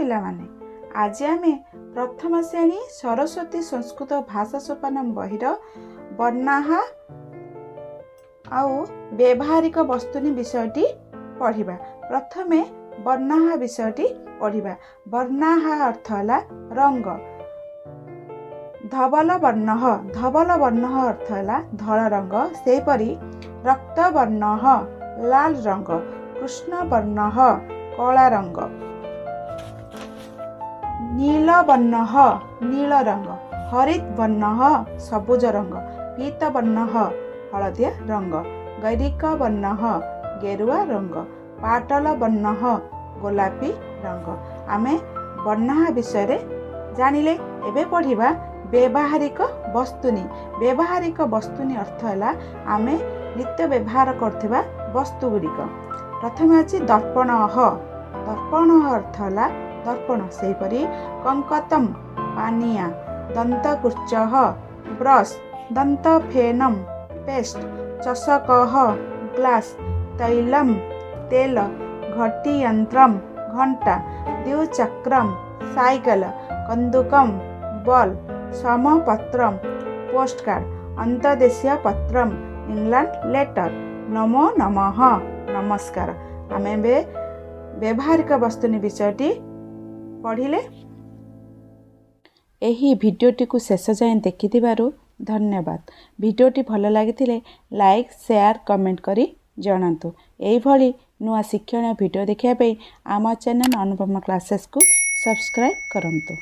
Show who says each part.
Speaker 1: ପିଲାମାନେ, ଆଜି ଆମେ ପ୍ରଥମ ଶ୍ରେଣୀ ସରସ୍ୱତୀ ସଂସ୍କୃତ ଭାଷା ସୋପାନମ ବହିର ବର୍ଣ୍ଣାହା ଆଉ ବ୍ୟବହାରିକ ବସ୍ତୁନି ବିଷୟଟି ପଢ଼ିବା। ପ୍ରଥମେ ବର୍ଣ୍ଣାହା ବିଷୟଟି ପଢ଼ିବା। ବର୍ଣ୍ଣାହା ଅର୍ଥ ହେଲା ରଙ୍ଗ। ଧବଲ ବର୍ଣ୍ଣ, ଧବଲ ବର୍ଣ୍ଣ ଅର୍ଥ ହେଲା ଧଳା ରଙ୍ଗ। ସେହିପରି ରକ୍ତ ବର୍ଣ୍ଣ ଲାଲ ରଙ୍ଗ, କୃଷ୍ଣ ବର୍ଣ୍ଣ କଳା ରଙ୍ଗ, ନୀଳ ବର୍ଣ୍ଣ ନୀଳ ରଙ୍ଗ, ହରିତ ବର୍ଣ୍ଣ ସବୁଜ ରଙ୍ଗ, ପୀତ ବର୍ଣ୍ଣ ହଳଦିଆ ରଙ୍ଗ, ଗୈରିକ ବର୍ଣ୍ଣ ଗେରୁଆ ରଙ୍ଗ, ପାଟଲ ବର୍ଣ୍ଣ ଗୋଲାପୀ ରଙ୍ଗ। ଆମେ ବର୍ଣ୍ଣ ବିଷୟରେ ଜାଣିଲେ। ଏବେ ପଢ଼ିବା ବ୍ୟବହାରିକ ବସ୍ତୁନି। ବ୍ୟବହାରିକ ବସ୍ତୁନି ଅର୍ଥ ହେଲା ଆମେ ନିତ୍ୟ ବ୍ୟବହାର କରୁଥିବା ବସ୍ତୁ ଗୁଡ଼ିକ। ପ୍ରଥମେ ଅଛି ଦର୍ପଣ। ଦର୍ପଣ ଅର୍ଥ ହେଲା ଦର୍ପଣ। ସେହିପରି କଙ୍କତମ୍ ପାନିଆ, ଦନ୍ତକୁର୍ଚ ବ୍ରସ୍, ଦନ୍ତଫେନମ୍ ପେଷ୍ଟ, ଚଷକଃ ଗ୍ଲାସ୍, ତୈଲମ୍ ତେଲ, ଘଟିୟନ୍ତ୍ରମ୍ ଘଣ୍ଟା, ଦ୍ୱିଚକ୍ରମ୍ ସାଇକେଲ, କନ୍ଦୁକମ୍ ବଲ୍, ସମପତ୍ରମ୍ ପୋଷ୍ଟକାର୍ଡ଼, ଅନ୍ତର୍ଦେଶୀୟ ପତ୍ରମ୍ ଇଂଲଣ୍ଡ ଲେଟର, ନମୋ ନମଃ ନମସ୍କାର। ଆମେ ଏବେ ବ୍ୟବହାରିକ ବସ୍ତୁନି ବିଷୟଟି ପଢ଼ିଲେ। ଏହି ଭିଡ଼ିଓଟିକୁ ଶେଷ ଯାଏଁ ଦେଖିଥିବାରୁ ଧନ୍ୟବାଦ। ଭିଡ଼ିଓଟି ଭଲ ଲାଗିଥିଲେ ଲାଇକ୍, ସେୟାର, କମେଣ୍ଟ କରି ଜଣାନ୍ତୁ। ଏଇଭଳି ନୂଆ ଶିକ୍ଷଣୀୟ ଭିଡ଼ିଓ ଦେଖିବା ପାଇଁ ଆମ ଚ୍ୟାନେଲ୍ ଅନୁପମା କ୍ଲାସେସ୍କୁ ସବସ୍କ୍ରାଇବ୍ କରନ୍ତୁ।